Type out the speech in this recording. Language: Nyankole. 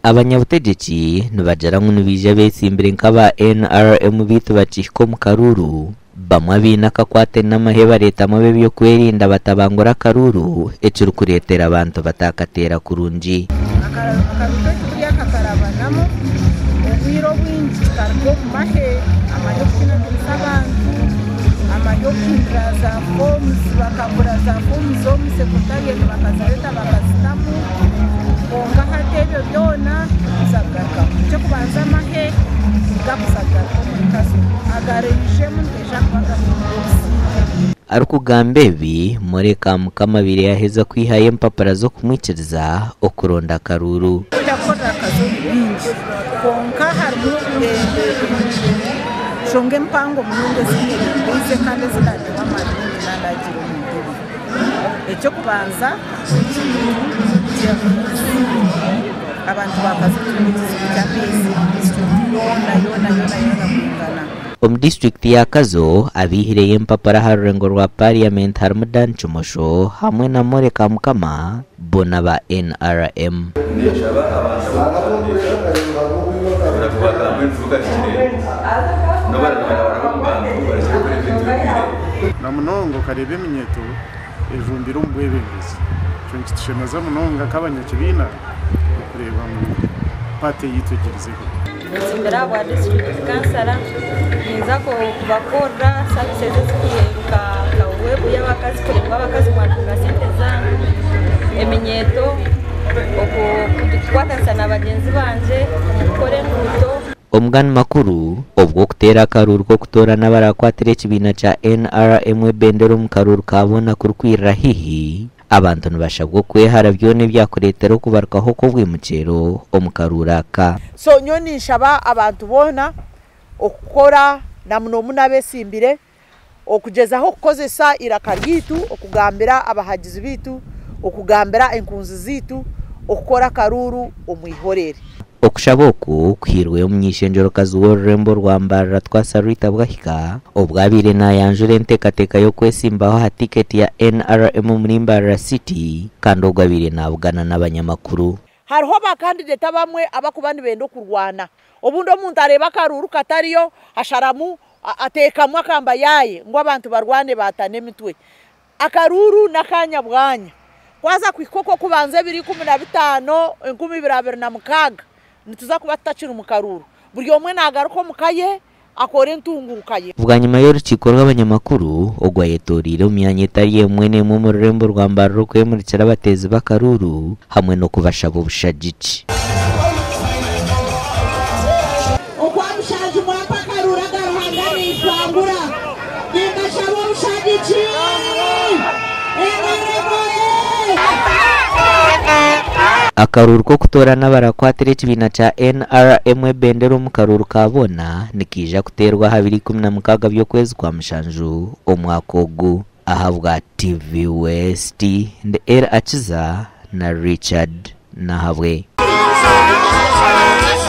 Abanyabutegyeki nibagira ngu nibaija betsimbire nk'aba NRM beitu bakihika omu karuuru, bamwe abaine akakwate n'amahe bareetamu ab'ebyokwerinda batabangura akaruuru ekirikureetera abantu batakateera kurungi. Akaruuru kaitu buriya kakarabanamu obwire obwingi kikaruga omu mahe, amahe okutinatinisa abantu, amahe okuhindura za forms bakagura za forms omu secretariat bakazireeta bakazitamu kwonka hati ebyo byona tibikuza kugarukamu. Eky'okubanza amahe tigakuza kugaruka omuri Kazo, agaraijemu nigaija kuba gahindwire obusingye. Arikugamba ebi, Molly Kamukama abaire yaaheza kwihayo empapura z'okumwikiriza okuronda akaruuru. Kwenda kukorera akazi ni bingi kwonka harimu enshonga empango munonga ezi nyebembeize kandi ezi naateho amaani maingi naaba naagiire omu ntebe. Eky'okubanza kiri eky'amaizi. Abantu ba Kazo twine ekizibu ky'amaizi disiturikiti yoona yoona yoona yoona kwingana. Omu disiturikiti ya Kazo, abaihireyo empapura aha rurengo rwa Paariyamenti harimu Dan Kimosho hamwe na Molly Kamukama bo n'aba NRM. Ninshaba abantu ab'okutandiika kubura kubagamba enfuruka hikire n'obaranabaraba omu bantu barekye kukora ebintu bigwire. Na munonga okareeba eminyeeto ejumbire omu bwebembezi. Ekyo nikitushemeza munonga nk'abanyakibiina okureeba ngu paate yaitu egirizeho. Nsiimire ahabwa disiturikiti kansara, ninza kubakorera saviisi ezirikureebeka nka weebu y'abakazi kureeba ngu abakazi mwatunga sente zaanyu, eminyeeto, okukwatanisa na bagyenzi bangye omu kukora enguuto. Omugani makuru, obwo okuteera akaruuru k'okutoorana abarakwatira ekibiina kya NRM ebendera omu karuuru ka boona kurikwirira haihi, Abantu nibashabwa okwehara byona ebyakureetera okubarukaho kw'obwimukyero omu karuuru aka. So nyowe ninshaba abantu boona okukora na munomuno abesimbire okugyezaho okukozesa eiraka ryaitu okugambira abahagizi baitu, okugambira enkunzi zaitu okukora akaruuru omu ihorere. Okushaba oku kuhairweyo omuny'eishengyero-kazi w'orurembo rwa Mbarara Twasa Rita Bwahika obu abaire nayanjura enteekateeka y'okwesimbaho aha tiketi ya NRM omuri Mbarara City kandi ogwo abaire nabugana n'abanyamakuru. Hariho ba kandidate abamwe abakuba nibenda okurwana obundi omuntu areeba akaruuru katariyo asharamu ateekamu akamba yaaye ngu abantu barwane baatane emitwe. Akaruuru n'akaanya bwanya. Kwaza kuhika okw'okubanza ebiro 15 2026, nituza kuba tutakiri mu karuuru. Buri omwe naagaruka omu ka ye akore entunguuka ye. Bwanyima y'orukiiko rw'abanyamakuru ogwayetoreire omu myanya etari emwe n'emwe omu rurembo rwa Mbarara okwemurikira abateezi b'akaruuru hamwe n'okubashaba obushagiki. Okwa mushanju mwampa akaruuru aga Ruhanga nimpangura. Nimbashaba obushagiki. NRM oyee! Akaruuru k'okutoorana abarakwatira ekibiina kya NRM ebendera omu karuuru ka boona nikaija kuteerwa aha biro 16 by'okwezi kwa mushanju omwaka ogu. Ahabwa TV West, ndi Elly Akiza na Richard Nahabwe.